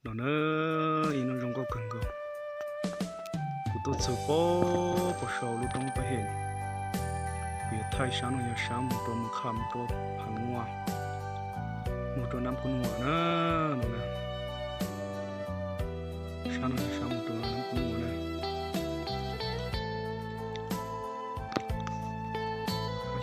No na, ib hnub zoo nkauj kawg nkaus. Kuv tuaj txug pem pem saum lub roob Paj Hem. Kuv yuav thaij sab no yog sab mus rau Moos Kham mus rau Phav Nuas, mus rau Nab Kub Nuas na, no na. Sab no yog sab mus rau Nab Kub Nuas na.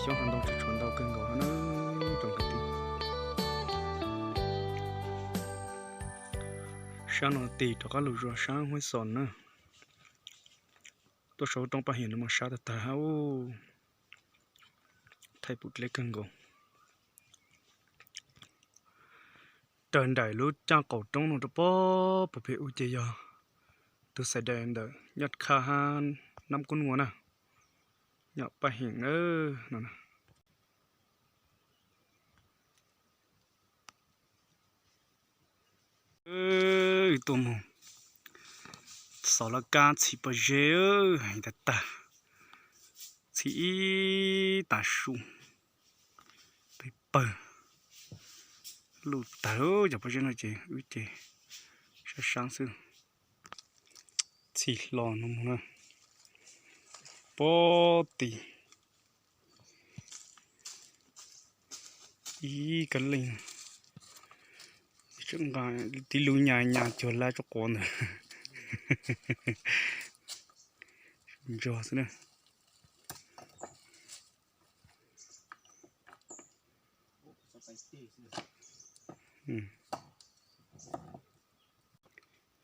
Xyoob hav ntoo tseem tshuav ntau kawg nkaus na, tsoom kwv tij. Sab no tig rov qab lug zog sab Huab Xos na. Tuaj saum roob Paj Hem no mas sab tag tag, thaij pum dleb kawg nkaus. Raws nraim lub caj qaum roob no rau pem pem ub ces yog tus xais dais ntawm Nyaj Khaj hab Nab Kub Nuas na, nyob Paj Hem na, no na. Wb tuaj mus Xov Lav Kab txhim pob zeb, heev tag tag, txhim ib tag su, pawg pawg, luj tag cov pob zeb no ces wb ces sab sab xwb. Txhim hlo no mus na, pob tim ib kab leej, tib lub nyas nyas cuag lab tsuab quav ntawd. Ntsuag xwb na.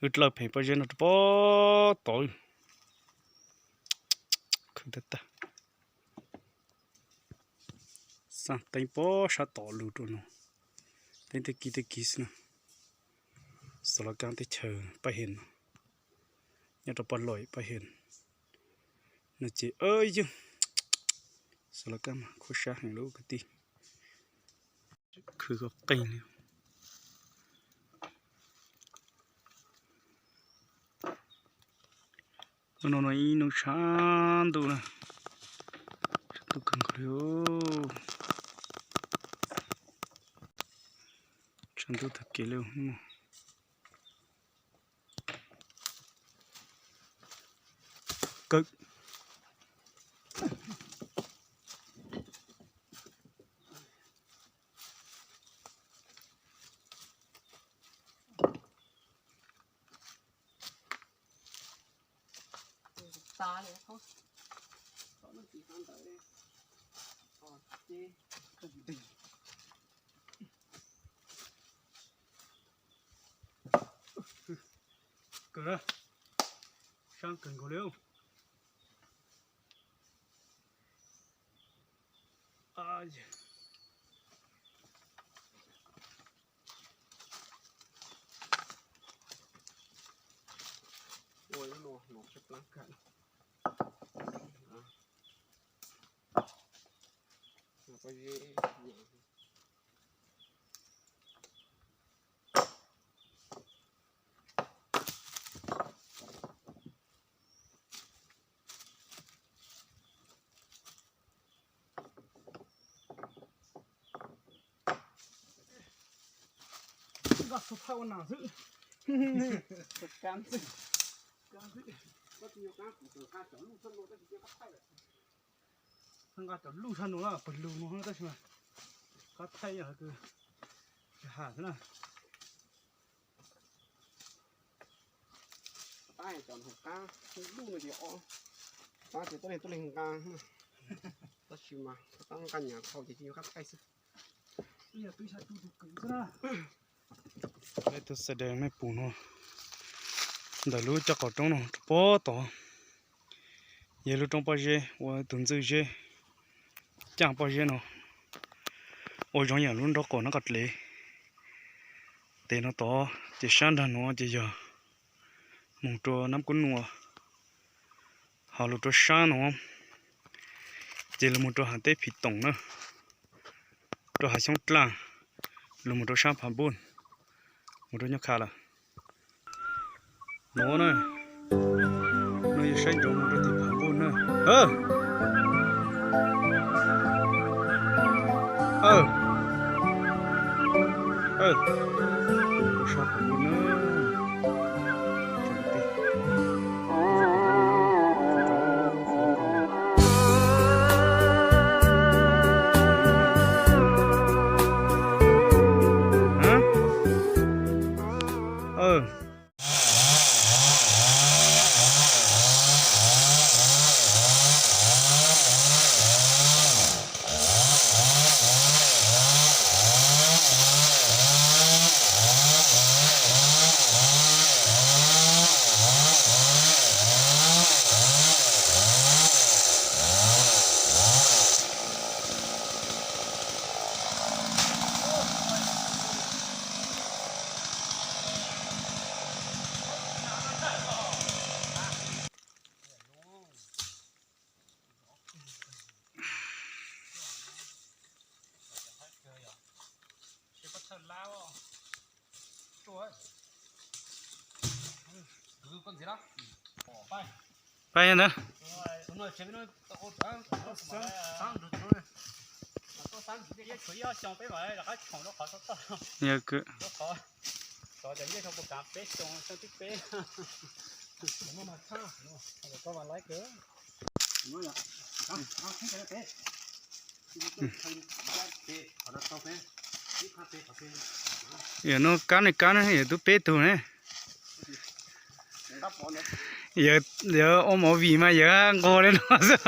Wb dlawb pem pob zeb no rau pem tod. Khwv tag tag. Xaj teeb pob sab tod lug rau no. Teeb tag kis tag kis xwb na. Xov Lav Kab teb chaws Paj Hem no, nyob rau poj loim Paj Hem no ces, yog Xov Lav Kab mas khuab sab heev lub kwv tij. Khwv koj qeeg li. Hnub no no ib hnub tshav ntuj na, tshav ntuj kawg nkaus li. Tshav ntuj tag kev li. Kawg. Kawg na, sab kawg nkaus li. Nqa xov thaij ua nas xwb. Nqa cov luj sab nuav pawg lug no tab sis mas qab thaij yog kws has xwb na. Qab cov qab luj no ces qab ces tuab neeg tuab neeg nqa, tab sis mas qab nqa nyav txhaum ces tsis nyob qab thaij xwb. Tus xais dais mej pum no ntawm lub caj qaum roob no rau pem tod, yog lub roob pob zeb ua tus ntxwj zeb, caj pob zeb no ua zoo yam lub nraub qaum nab qos dlev. Tes no tod ces sab nrag nuav ces yog mus rau Nab Kub Nuas, ho lug rau sab no ces lug mus rau Hav Teb Phim Toom na, rau Hav Xyoob Dlaj, lug mus rau sab Phav Npuj, mus rau Nyab Khaj lawm. Nuav na, nuav yog saib ntsoov mus rau tim Phav Npuj na. Rau sab Phav Npuj na. Pab ntawd. Yog kawg. Yog no kab ne, kab ne, yog tub peb tug ne. Yog ua movie mas yog nquag li no xwb.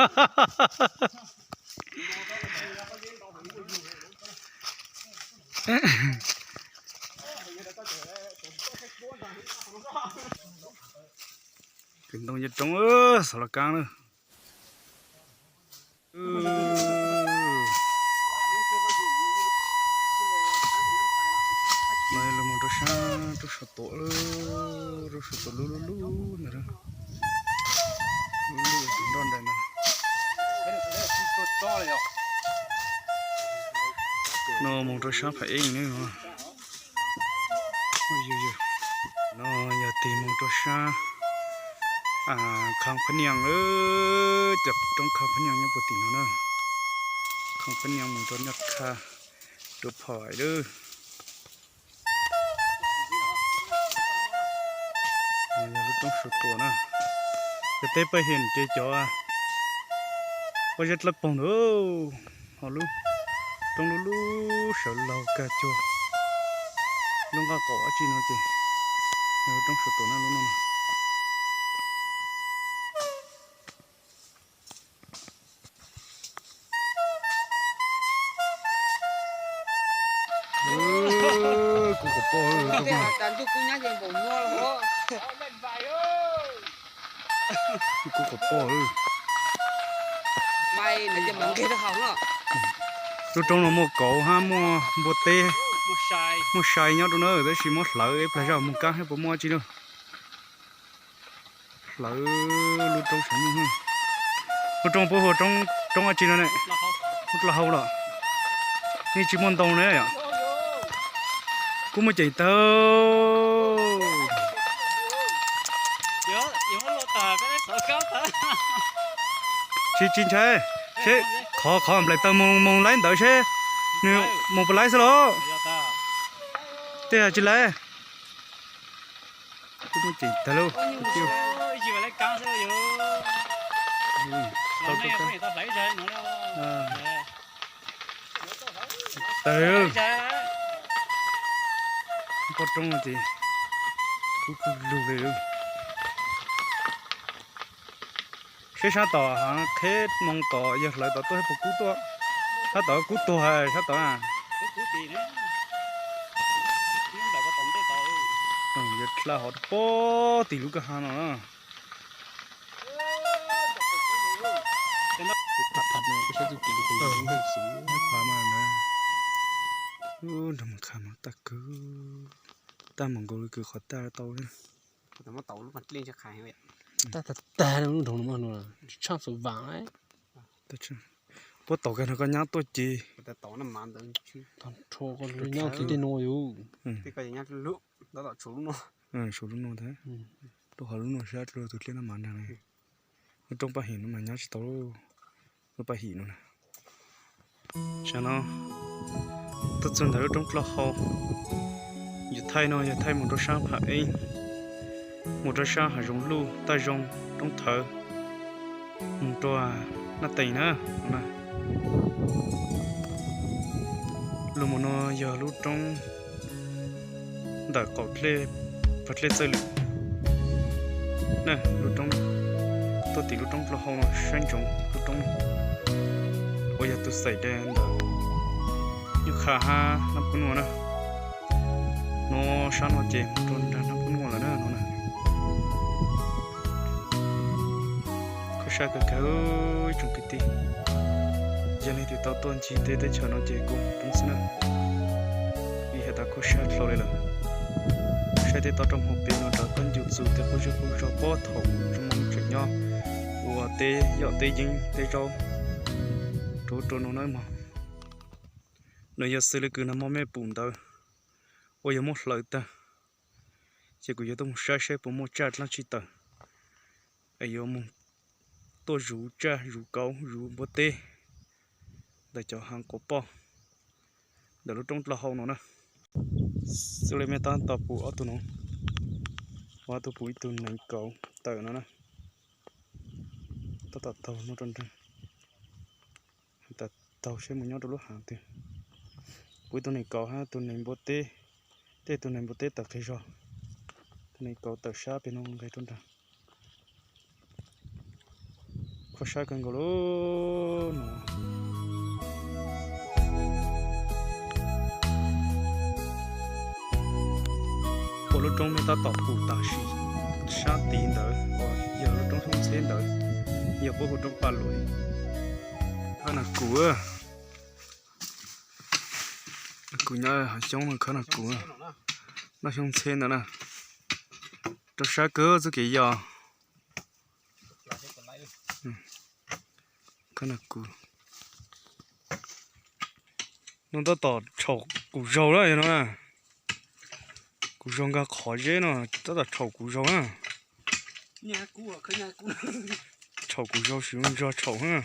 Kwv Ntoo Nyiaj Roob, Xav Los Kaab na. No yog lug moog rau saab roob Suav Tuam, roob Suav Tuam lub lub lub ntawd, lub lub tus nroj nraim ntawd. No moog rau saab Pham Eeb ne. No yog tig moog rau saab Khab Phab Niaj, cov roob Khab Phab Niaj nyob puag tim no na. Khab Phab Niaj moog rau Nyaj Khab, rau Pham Eeb lawm. Yog lub roob Suav Tuam na. Cov teb paj hiam ces cov pob zeb dlawb poog ntawd, ho lub roob lub lub sawv laug kag cuag lub nqaj qaum dab tsi no ces yog lub roob Suav Tuam na lub no. Kuv qhov poj, kuv qhov poj. Lub roob no muaj kauv hab muaj npua teb, muaj sai nyob rau na, tab sis muab hlawv ib plag zaj moog kab seb puas muaj dab tsi na. Hlawv lub roob saum nyuj. Lub roob puab hu roob dab tsi no ne? Lub dlaj hau los? Yeej tsis muaj ntoo ne yom? Kuj muaj ceem tag. Tsis, tsis ntshai, seb qhov, qhov nplaim taws moog, moog laib ntawd seb nws moog puas laib xwb los. Tej tsis laib. Kuj muaj ceem tag lauj. Tag. Pob roob no ces kub kub lug li. Seb sab tom hav qheb moog tom yawg hlawv tom tuaj seb puas kub tuaj. Sab tom kub tuag sab tom. Yawg dlha hov rau pob tim lub kwj ha no na. Nrog mus kha mas tag kawg, tag mus nkaus li kws qhov tag tau. Tag tag lub nroog no, tshaj xav vaam. Puab tau kag no koj nyab tuaj ces. Tag nrho koj nyab kiag tej no yus. Suav lub no, rau qhov lub no sab dlua tus dlej noj mas nag. Lub roob paj him no mas nyab tsis tau lub, lub paj him no na. Tsam no tuaj txug ntawm lub roob dlaj hau. Yawg thaij no yawg thaij mus rau sab Pham Eeb, mus rau sab hav zoov luj, taj zoov, roob thawv, mus rau Naj Teem na. Lug mus no yog lub roob ntawm qaum dlej Pog dlej txawj lwm na, lub roob, tuaj tim lub roob dlawb hau no saib ntsoov lub roob no, uas yog tus xaim dav ntawm Nyuj Qha hab Nab Kub Nuaj na. No sab no ces mus rau nram Nab Kub Nuaj lawm na no na. Khuab sab kawg kawg ib tsoom kwv tij. Yog leej twg tau tuaj ncig tej teb chaws no ces kuj poob xwb na, vim has tas khuab sab dlhau li lawm. Saib tej toj roob hauv pes no rov qab ncu txug tej qub zej qub zog puag thaum kuv tseem nyob ua teb yom teb yeeb teb zaub rau rau no na mog. Nws yog xws li kws nag hmo mej pum ntawd uas yog muab hlawv tag, ces kuv yuav tuaj mus saib saib puas muaj tsaj dlaab tsi tawm es yuav mus tuaj zuv tsaj zuv kauv zuv npua teb ntawm cov haav quav poj ntawm lub roob dlawb hau no na. Xws li mej tab tom pum ob tug nuav, ob tug pum ib tug neev kauv tawm no na, tab tom taug no rau nrag, has tas taug saib mus nyob rau lub haav twg. Pum ib tug neev kauv hab tus neev npua teb, tej tug neev npua teb tawm qis zog, tus neev kauv tawm sab pem no nqes rau nrag. Khuab sab kawg nkaus lub no. Ua lub roob mej tab tom pum tam sim sab tid ntawd uas yog lub roob Xyoob Ntxheb ntawd, yog puab hu roob Paj Luam. Khawb nas kus, kuv nyob hav xyoob no khawb nas kus, noj Xyoob Ntxheb ntawd na. Rau sab kawg txuj kev yos. Khawb nas kus no tab tom tshaum kuv zaug lawm no na. Kuv zaug nkag qhov zeb no tab tom tshaum kuv zaug na. Tshaum kuv zaug sim ua ntsog tshaum na.